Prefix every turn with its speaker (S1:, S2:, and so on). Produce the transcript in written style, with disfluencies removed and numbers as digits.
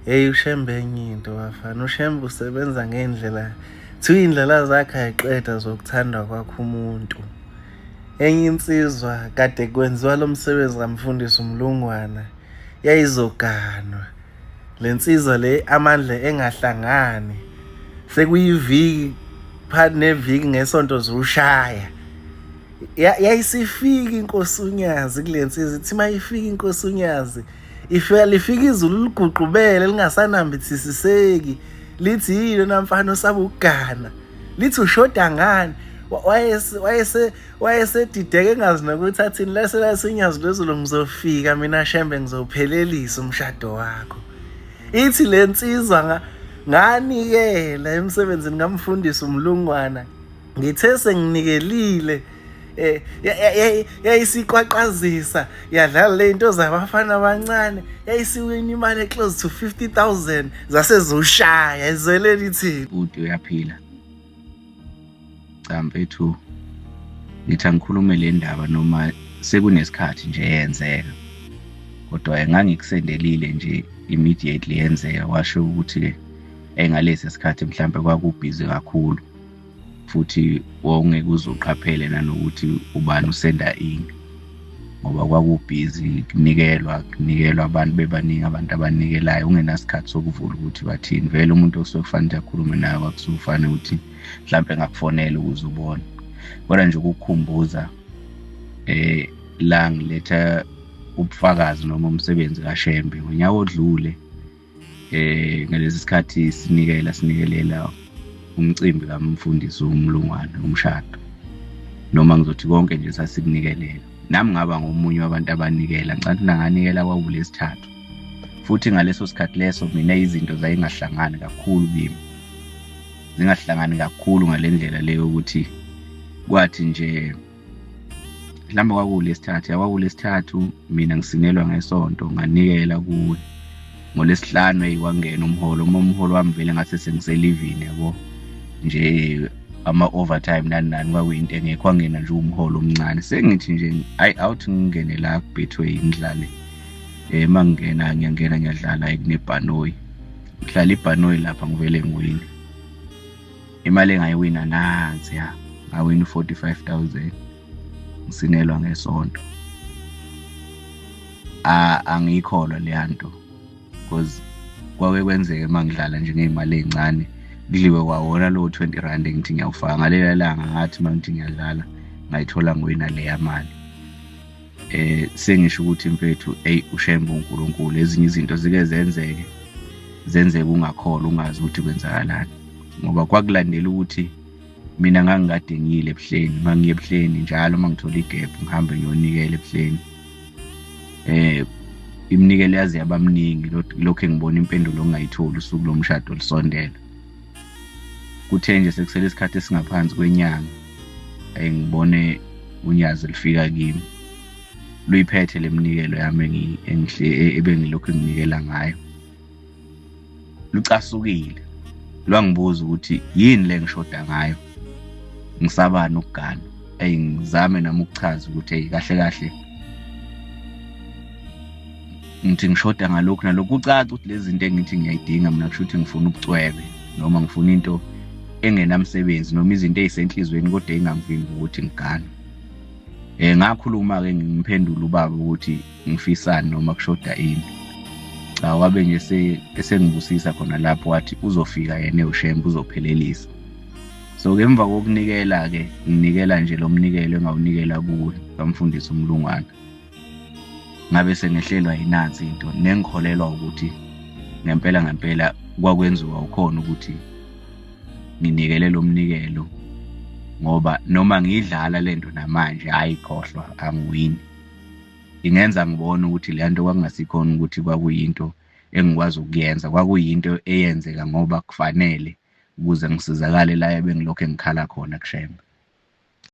S1: Hey, uShembe enye into bafana. UShembe usebenza ngendlela, thiwa iy'ndlela zakhe ayiqeda zokuthandwa kwakho umuntu. Enye insizwa kade kwenziwa lo msebenzi kamfundisi uMlungwana yayizoganwa. Le nsizwa le amandla engahlangani. Sekuyiviki phakathi neviki ngesonto ziwushaya. Yayisifika inkosi uNyazi kule nsizwa, ithi uma ifika inkosi uNyazi ifika lifika izulu liguqubele lingasanambithisiseki, lithi yini lona mfana osaba ukugana, lithi ushoda ngani. Wayesedideke engazi nokuthi athini. Lase lase uNyazi lwezulu, ngizofika mina Shembe ngizophelelisa umshado wakho. Ithi le nsizwa nganikela emsebenzini ngamfundisa uMlungwana, ngithe senginikelile yayisiqwaqazisa yadlala le nto zabafana abancane, yayisiwina imali eclose to 50,000 zase zoshaya izweleni ithini.
S2: Bhuti uyaphila? Cha mfethu, ngithi angikhulume le ndaba noma sekunesikhathi nje yenzeka, kodwa ngangikusendelile nje immediately yenzeka, kwasho ukuthi-ke engalesi sikhathi mhlampe kwakubhizi kakhulu futhi wawungeke uze uqaphele nanokuthi ubani usenda ini, ngoba kwakubhizi kunikelwa kunikelwa abantu bebaningi, abantu abanikelayo ungenasikhathi sokuvula ukuthi bathini. Vele umuntu osuke kufanele akhulume naye kwakusuke kufanele ukuthi mhlampe ngakufonela ukuze ubone. Kodwa nje ukukukhumbuza la ngiletha ubufakazi noma umsebenzi kaShembe ngonyaka odlule, ngalesi sikhathi sinikelela umcimbi kamfundisi uMlungwana, umshado, noma ngizothi konke nje sasikunikelela. Nami ngaba ngomunye wabantu abanikela, ngicabanga ukuthi nanganikela kwakulesithathu, futhi ngaleso sikhathi leso mina izinto zayingahlangani kakhulu kimi, zingahlangani kakhulu ngale ndlela leyo ukuthi kwathi nje mhlawumbe kwakulesithathu, yakwakulesithathu mina ngisinelwa ngesonto nganikela kuwe ngolesihlanu, eyi kwangena umholo, uma umholo wami vele ngase sengiselivini yabo nje ama-overtime nani nani kwakuyinto engekho, kwangena nje umholo omncane. Sengithi nje hayi awuthi ngingene la ku-Betway ngidlale, uma ngingena ngiyangena ngiyadlala kunebhanoyi, ngihlala ibhanoyi lapha ngivele ngiwine imali engayiwina nansi ya, ngawina u-45,000 ngisinelwa ngesonto. Angiyikholwa leya nto because kwake kwenzeke uma ngidlala nje ngey'mali ey'ncane kudliwe kwawona lowo 20 rand engithi ngiyawufaka. Ngalela langa ngathi uma ngithi ngiyadlala ngayithola ngiwina leya mali. Sengisho ukuthi mfethu eyi uShembe uNkulunkulu, ezinye izinto zike zenzeke zenzeke ungakholwa ungazi ukuthi kwenzakalani, ngoba kwakulandela ukuthi mina ngangikade ngiyile ebuhleni, uma ngiye ebuhleni njalo uma ngithola igebhu ngihambe ngiyonikela ebuhleni. Iminikelo yaze yabamningi, lokhu engibona impendulo ngingayitholi usuku lomshado lusondela. Kuthe nje sekusele isikhathi esingaphansi kwenyanga ngibone uNyazi lufika kimi luyiphethe leminikelo yami ebengilokhu nginikela ngayo, lucasukile lwangibuza ukuthi yini le ngishoda ngayo, ngisabani ukugana. Eyi ngizame nami ukuchaza ukuthi eyi kahle kahle ngithi ngishoda ngalokhu nalokhu, kucaca ukuthi lezi zinto engithi ngiyayidinga mina kusho ukuthi ngifuna ubucwebe noma ngifuna into engenamsebenzi noma izinto ezisenhlizweni kodwa engangivimbi ukuthi ngigane. Ngakhuluma-ke ngimphendula ubaba ukuthi ngifisani noma kushoda ini. Cha, wabe nje esengibusisa khona lapho, wathi uzofika yena uShembe uzophelelisa. So ke emva kokunikela-ke nginikela nje lo mnikelo engawunikela kuwe kamfundisi uMlungwana, ngabe sengehlelwa yinansi into nengikholelwa ukuthi ngempela ngempela kwakwenziwa ukhona ukuthi nginikele lo mnikelo, ngoba noma ngiyidlala lento namanje hayi khohlwa angiwini. Ingenza ngibone ukuthi le nto kwakungasikhona ukuthi kwakuyinto engikwazi ukuyenza, kwakuyinto eyenzeka ngoba kufanele ukuze ngisizakale la ebengilokhu engikhala khona kuShembe.